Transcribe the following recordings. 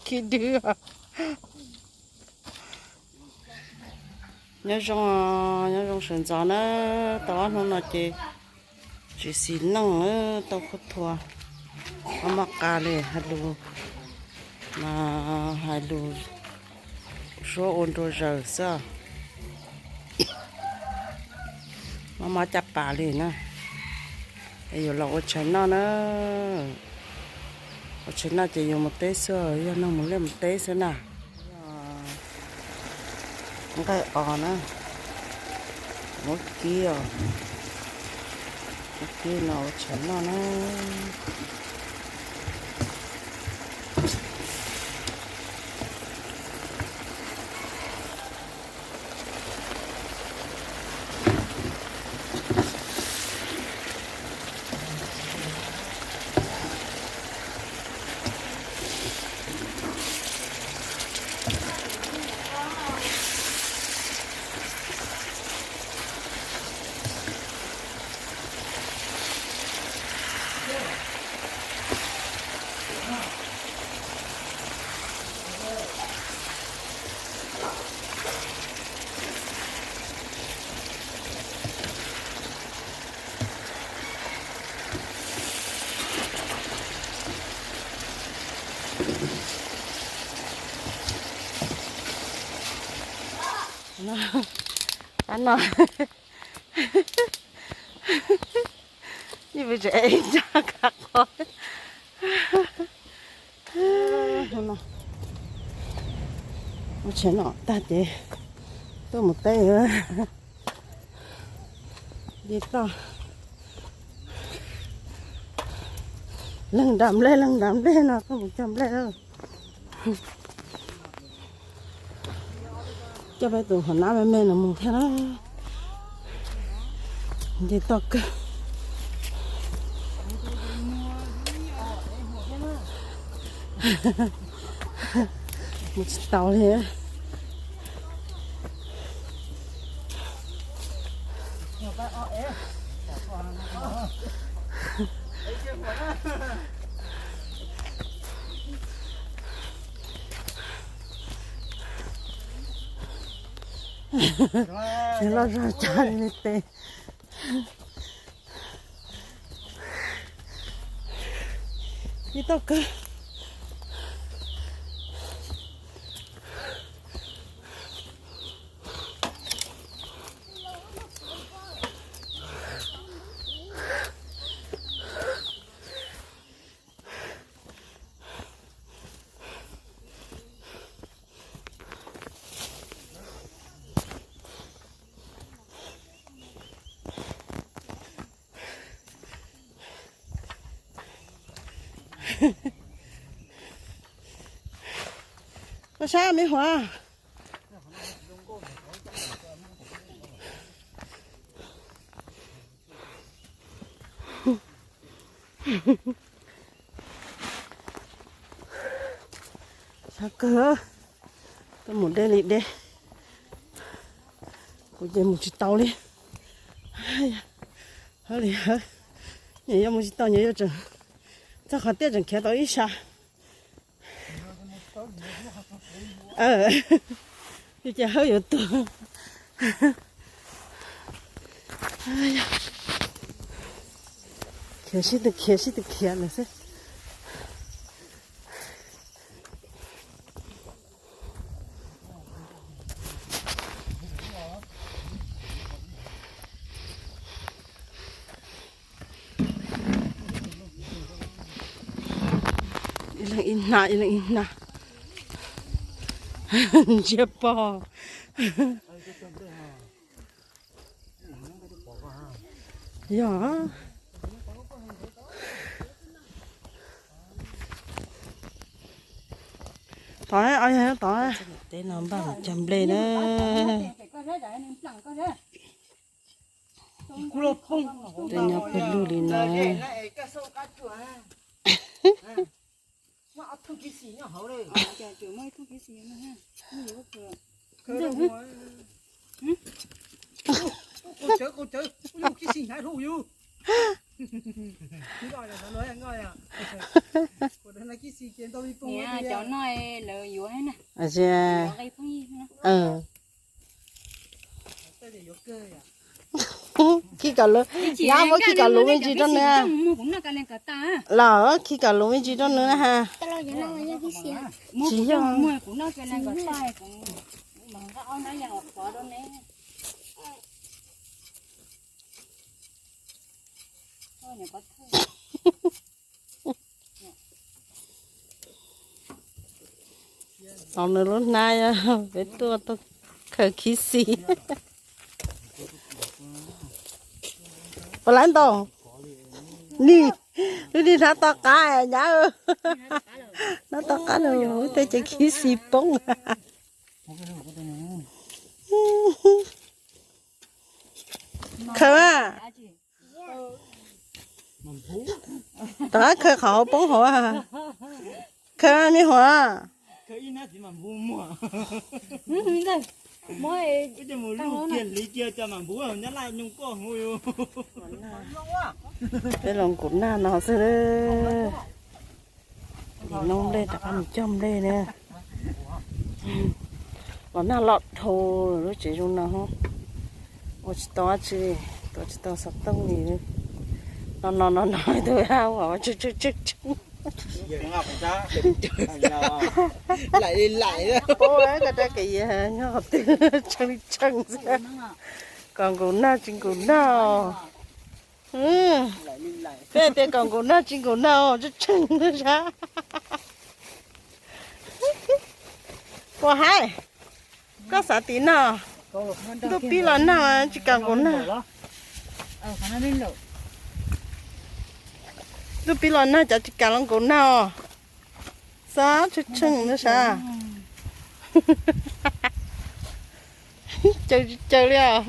khib dwb. Nyob zoo, nyob zoo sawv ntxov na. Tau ob hnub no ces tsis xis neej, tau khuab thua, maj maj qa li hais lus, mas hais lus suab ua nrua zaws xwb. Maj maj caj pas li na. Es yuav los ua tshais noj na. Ua tshais noj ces yuav mus teb xwb, yog neeg mus liaj mus teb xwb na. Nqaij os na, muab kib os, muab kib no ua tshais noj na. Qab no, ib vim tseem ib nrab kav qhov. Ua tshais noj tag ces tuaj mus teb. Ces toj leeg nram nplej, leeg nram nplej no tuaj mus cog nplej lawm. Coj peb tus hom nab me me no mus thiab na. Nce toj kawg. Mus tsis tau li. Loj zog cab li tes. Ib toj kawg. Koj sab me Huam. Sab kawg, tuaj mus deb li deb. Kuv ces mus tsis tau li. Hawb li hawb, nyias yuav mus tsis tau, nyias yuav tseem txog qhov tiaj tseem khiav tau ib sab. Ces hawb yuav tuag. Khiav sib tw khiav sib tw khiav lawm xwb. Ib leeg ib nab, ib leeg ib nab. Ntsiab pog. Yog. Tod, tod. Teb no npaj mus cog nplej na. Tej nyob pawg lug li no. Cov no lawv yuav na. Khi kom luv, yog muab khi kom luv me ntsis rau nws. Los khi kom luv me ntsis rau nws na ha. Tsis yog. Los nws lub hnab, peb tuaj tuaj khaws khib xis. Puas laib ntaus? Ni, lub ni hnab to qab nyab. Hnab to qab no, tej ces khib xis poob. Khaws mas. Tom qab khaws qhov hauv poob hauv. Khaws me huam. Peb los nkaum nag no xwb. Nim no nplej rov qab mus cog nplej na. Los nag los dhau lub tsev zoo no, ua tsis tau dab tsi, tuav tsis tau xov tooj li. No no no no tus ua tsheej tsheej tsheej. Laim li laim, koj rab kev yag nyob qhov twg, tsheej li tsheej xwb. Kom nkaum nag tsis nkaum nag. Peb tias kom nkaum nag tsis nkaum nag, tsheej tsheej sab. Puas haib? Koj xav tim no, ntuj pib los nag tsis kam nkaum nag. Ntuj pib los nag cov tsis kam los nkaum nag os. Xav tsheej tsheej na sav. Caw tsis caw li os.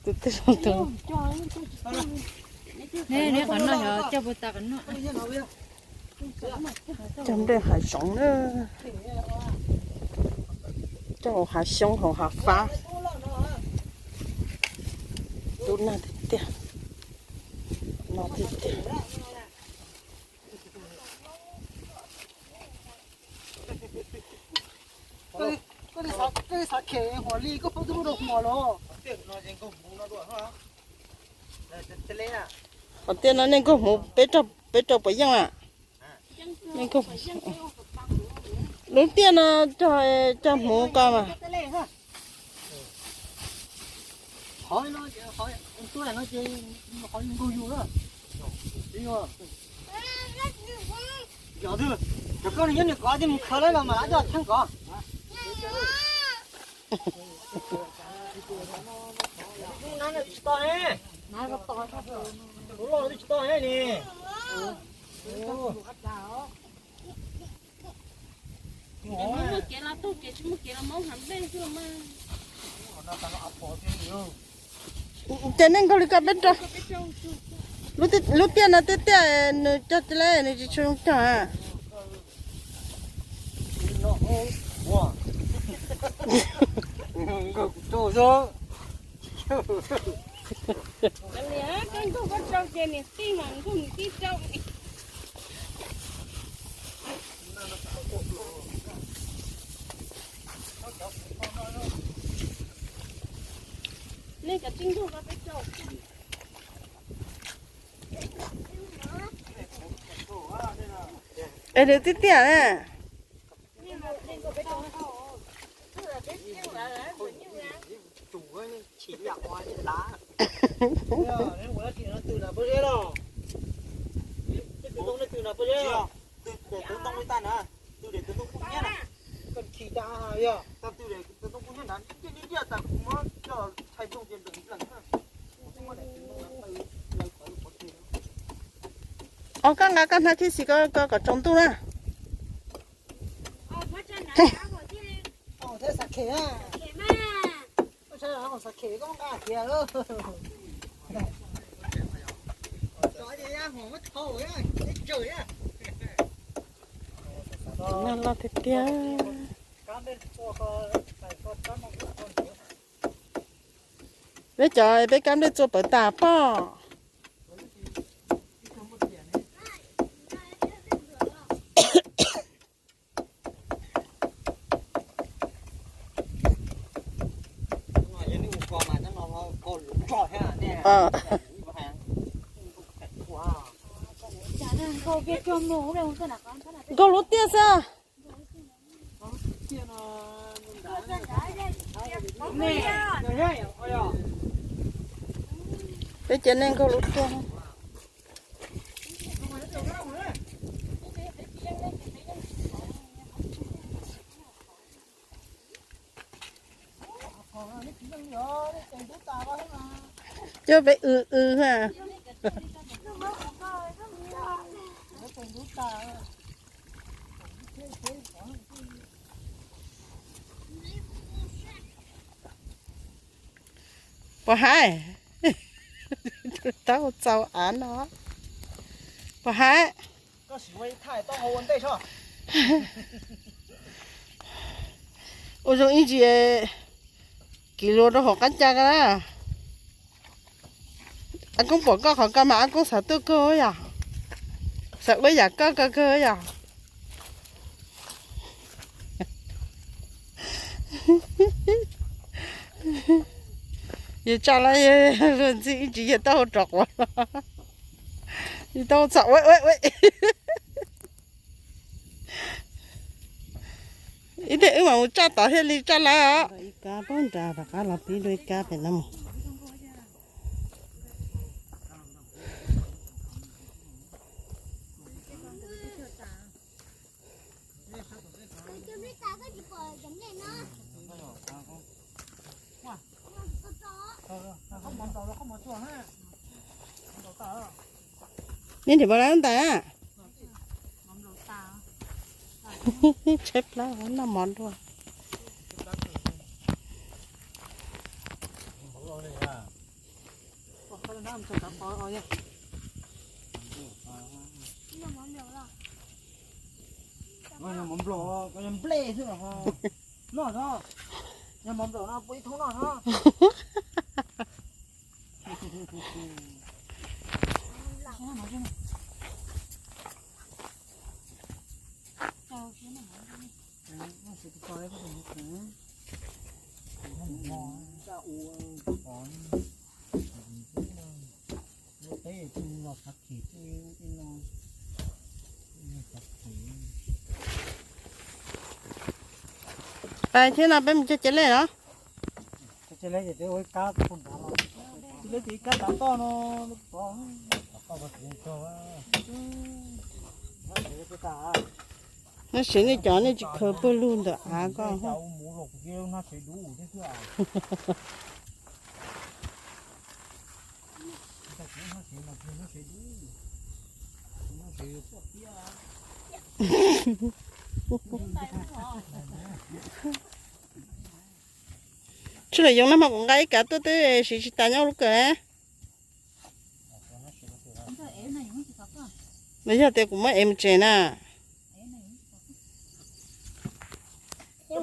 Tus twg tus, neb qhov no yog cog puas tas qhov no. Cog nplej hav zoov na. Cog hauv hav xyoob hauv hav fab. Tub nag tiag tiag. No tiag tiag. Koj xav khem huam li koj poob twb muab rau huam los. Qhov tiaj no nej nkaug hmuv peb rau puas yeej lawm? Lub tiaj no cog, cog hmuv ko mas. Cov koj nyob nws kov tias mus khaws lawm los mas coj theej kov. Tsis to ne. Tus loj twb tsis to ne ni. Ces nej nkaug li ko peb rau. Lub tiaj no tiaj tiaj nws cog tsis lawm, nws tsis tshua zoo cog. Es nws tiaj tiaj na. Os, koj nqa koj hnab khib xis ko kom tsaus ntuj na. Nag loj tiag tiag. Peb cov peb kab nplej txua pawv tas pob. Nkaug lub tiaj xwb. Peb cov neeg nkaug lub tiaj. Coj peb w w ha. Puas haib? Tau txaus av no. Puas haib? Ua zoo ib ntsis kiv luag rau hauv qab ca ko na. Ab Koob pom koj qhov ko mas Ab Koob xav tuaj kawg yom, xav ua yam koj ko kawg yom. Yawg tsa lawm, luag ntxhi ib ntsis yawg taub hau rov quav los, yawg taub hau txhom ua ua ua. Ib teg wb mam mus tsa tod thiaj li tsa lawm os. Ib kab puag nrad rov qab los pib dua ib kab pem no mus. Neb nrhiav npaum li ntais na. Tshaib plab noj mov dua. Noj mov nplaum no puas ib thoob noj no. Pais thiab no peb mus cog ces lej los. Ces lej ces peb ua ib kab puag nrad los. Ces lej ces ib kab tav toj no. Neb sev nej cov nej tsis khaws pawg lug ntawm av ko. Tsis lawm yoo nag hmo kuv nqa ib kav tuaj twb siv tsis tas nyob lub kawm na. Nws yog tias kuv muab ev mus tsev na. Yog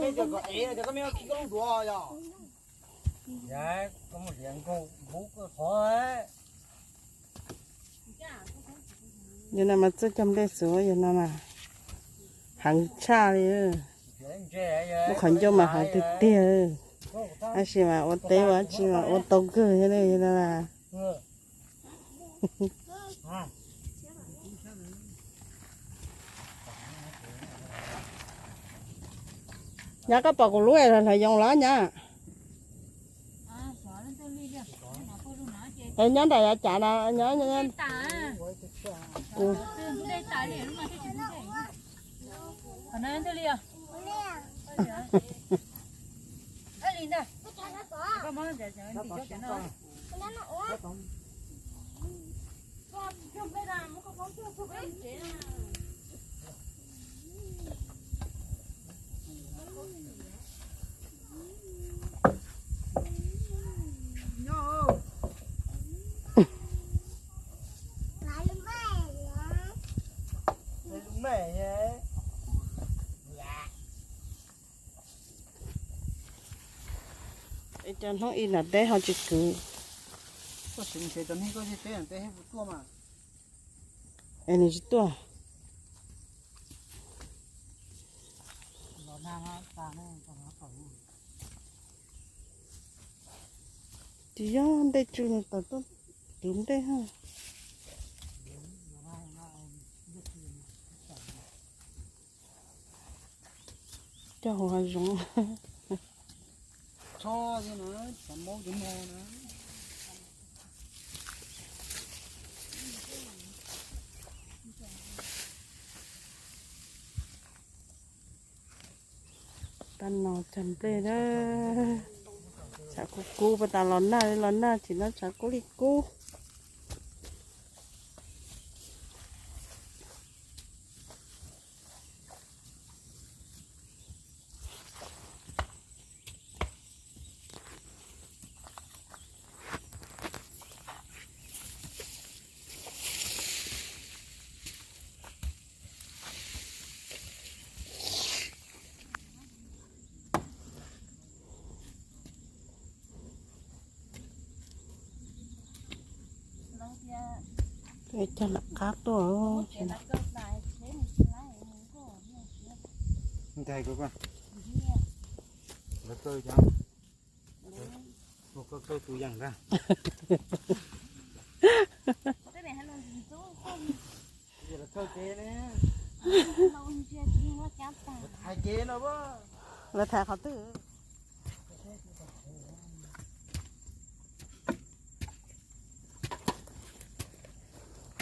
no mas txawj cog nplej xuv, yog no mas heev tshaj li. Muaj qhov ncauj mas heev tiag tiag. Tab sis mas ua teb ua dab tsi mas ua tau kawg thiab li no. Nyab, koj pom kuv lub es hlawv yoo los nyab? Es nyob nram yav cav no, nyob, nyob, nyob. Kuv Cov hnub ib nram teb ho tsis kwv. Es nws tsis tuaj. Tsis yog ntej tsw nws tawm tuaj kwv ntej ha. Cog hauv hav zoov. Tag no cog nplej na. Tshav kub kub, puag ta los nag li los nag, tsis no tshav kub li kub. Cog lam qab tuaj. Lawv thaiv qhov twg?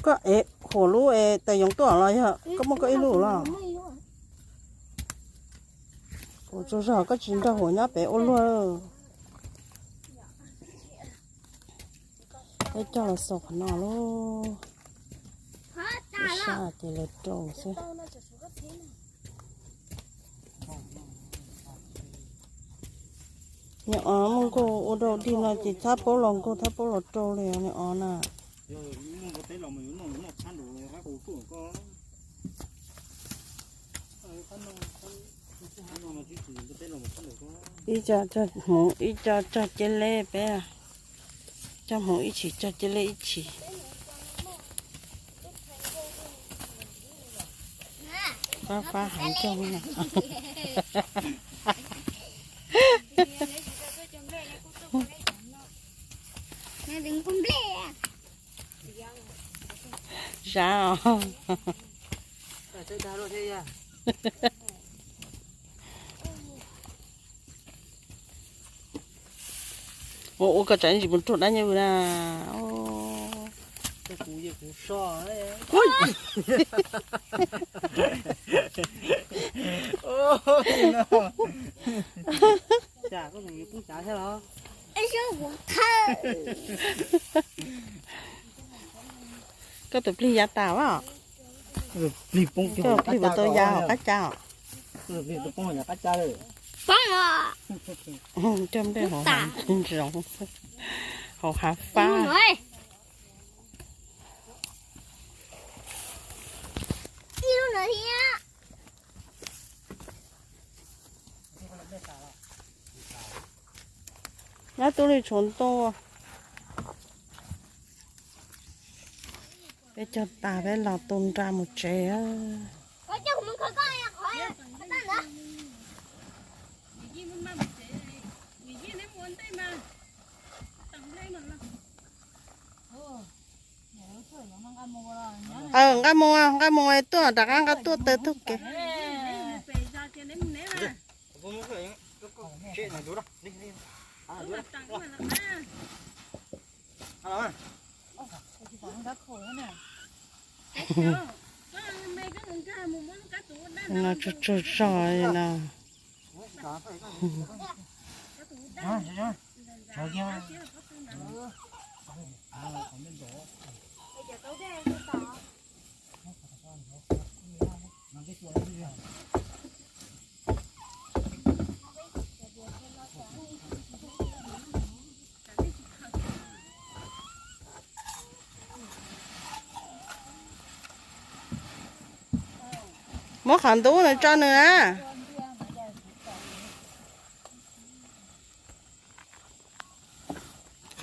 Koj ev huam lub es tais yoov tuaj los yog koj muaj koj ib lub los? Kuv tsaug zog koj tsis nrog huam nyob pem ua luag. Peb coj los xaus qhov no lauj. Ib sab ces lawv rau xwb. Niam os muaj nkauj ua rau dig no ces thab paub los nkauj thab paub los rau li niam os na. Ib co cog hmuv ib co cog cia leb peb. Cog hmuv ib chim cog cia leb ib chim. Fab fab heev cog na. Zav os. Ua ua koj tsam ntsis mus rau dab nyab na. Koj tus plig ya tas as. Koj plig puas tau ya hauv qab cas? Coj nplej hauv hav zoov, hauv hav fab. Nyob tub li tshuav ntuj. Peb cog tas peb los tu nra mus tsev. Nqa mus, nqa mus tuaj rov qab nqa tuaj taws taug kev. No tsuag tsuag zog li no. Muab qhov ntub no tso nws na.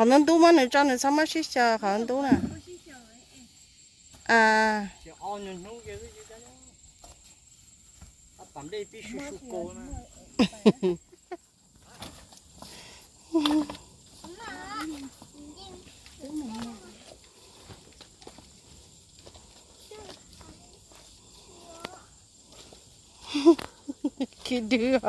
Qhov ntub ntub mas nws tso nws txhob muab sib xyaw qhov ntub na. A, khib dwb.